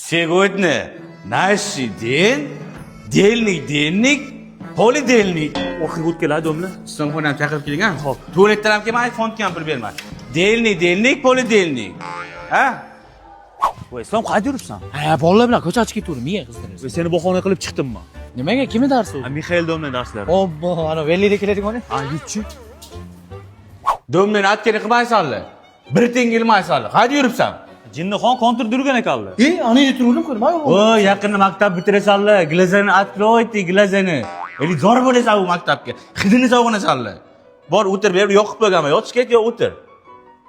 Сегодня наш день, дельник, дельник, понедельник. Oxirgi o'tkaladi, domla. Islomxon ham chaqirib kelgan. Xo'p. Tualetdan ham kelma, fondga ham pul berma. Дельный, дельник, понедельник. Ha? Voy, Islom, qayerda yuribsan? Ha, bolalar bilan ko'cha ochib ketaverdim, miya qizdirib. Voy, seni bahona qilib chiqdim man. Nimaga? Kimni darsi u? Ha, Mixail domla darslari. Obbo, ana velida keladigan. Ha, yutchi. Domlani atkani qilmaysanlar. Bir teng ilmaysanlar. Qayerda yuribsan? Jinnixon konturda yurgan ekanlar. E, ana yerda turgandim, ko'rmay. O, yaqinda maktab bitirasanlar, глаза ni откройте, глаза ni. Eli zo'r bo'lasan u maktabga. Hidini sog'inasanlar. Bor, o'tir, bu yerda yoqib qo'yganman. Yotish ket yo o'tir.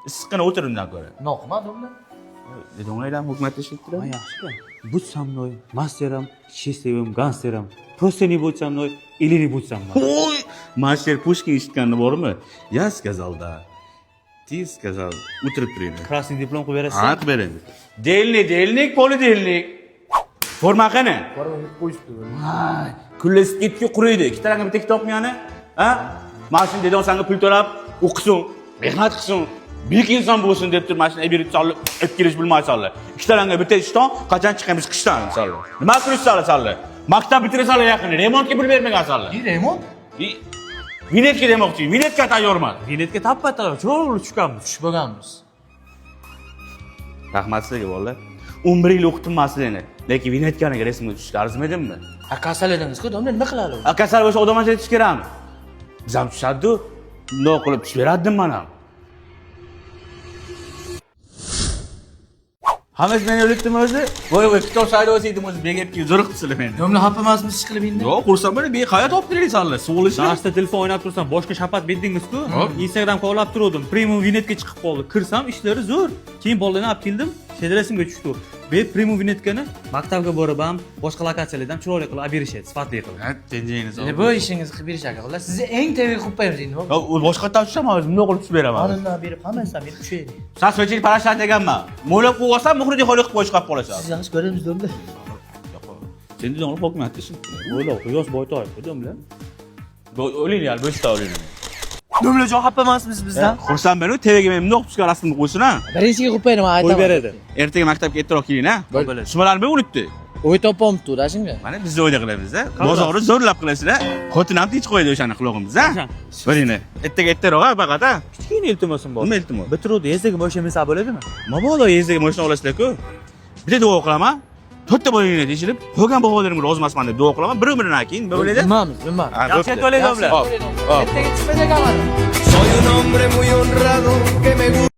Issiqqina o'tir undan ko'ra. Noqma, domla. Domlalar ham hukumatda ishlab turadi. Yaxshi. Будь со мной мастером, счастливым гангстером. Просто не будь со мной или не будь со мной. Oy, Master Pushkin eshitgani bormi? Я сказал да. Ты сказал. O'tirib turinglar. Красный diplom qilib berasiz. Ha, qilib beramiz. Дельный, дельник, понедельник. Forma qani? Forma qo'yishdi. Voy, kunlasi ketki quriydi. Ikkitalanga bitta kitobmi yana? Ha? Mana shuni dedon sanga pul to'lab o'qisin, mehnat qilsin, buyuk inson bo'lsin deb turib mana shuni berib solib, olib kelish bilmaysanlar. Ikkitalanga bitta ishton, qachon chiqamiz qishdan sollar. Nima qilishsanlar sollar? Maktab bitirasanlar yaqinda, remontga pul bermagansanlar. E, remont? Vinetka demoqchi, vinetka tayyorman. Vinetka tappa tayyor, chiroyli tushganmiz. Tushib bo'lganmiz. Rahmat sizlarga, bolalar. 11 yil o'qitdim man sizlarni. Lekin vinetkani rasmga tushishga arzimaydimmi? Ha, kasal edingiz-ku, domla, nima qiladi u? A, kasal bo'lsa odam ajratish kerakmi? Biz ham tushadi-ku. Bundoq qilib tushib berardim man ham. Hammasi meni o'litdimi o'zi? Voy voy, kitob sayda olsaydim o'zi begapga zo'r qilibsizlar meni. Domla, xafa emasmiz, ish qilib endi. Yo'q, xursand bo'ling, behayot olib kelaysanlar, sug'ilishni. Darsda telefon o'ynab tursam, boshqa shapat berdingiz-ku. Hop. Instagramga olab turuvdim. Premium vinetka chiqib qoldi. Kirsam ishlari zo'r. Keyin bolalarni olib keldim, rasmga tushdi. Be premium vinetkani maktabga borib ham, boshqa lokatsiyalarda ham chiroyli qilib olib berishadi, sifatli qilib. Ha, tenjingiz. Bu ishingizni qilib berish aka, xullas. Sizni eng tevga qo'yib qo'yamiz endi. Yo'q, boshqa tushaman o'zim, bundoq qilib tushib beraman. Oldindan berib, hammasidan berib tushaylik. San sochini parashlat deganman. Mo'ylab qo'yib olsam, muhrini xoli qilib qo'yish qolib qolasan. Sizni yaxshi ko'ramiz, domla. Sen deding, hokimiyatda ishlaydi. O'ylab, Quyosh Boytoyev, domla. O'linglar, bo'shda o'linglar. Domlajon, xafa emasmiz bizdan. Xursand bo'ling, TVga men bundoq tushgan rasmni qo'ysin ha. Birinchiga qo'yib qo'yaylik, man Qo'yib aytaman. beradi. Ertaga maktabga ertaroq keling ha. Bo'ladi. Shumalarni bir unutdi. O'y topolmabdi, dashimga. Mana biz o'yda qilamiz-da. Bozorni zo'rlab qilasizlar. Xotin ham tinch qo'yadi o'shani qulog'imizda. Biringlar. Ertaga ertaroq ha, faqat ha. Kichkina iltimosim bor. Nima iltimos? Bitiruvdi, ertaga mashina minsa bo'ladimi? Mabodo ertaga mashina olasizlar-ku. Bitta duo qilaman. To'rtta bolanglar teshilib, qolgan bobolarga rozi emasman deb duo qilaman. Bir umrdan keyin bo'ladi. Bilmamiz, bilmamiz. Ha, Yaxshi bo'pti. aytib domla. Hop, hop. Ertaga chiqmaydi, Soy un hombre muy honrado que me gusta.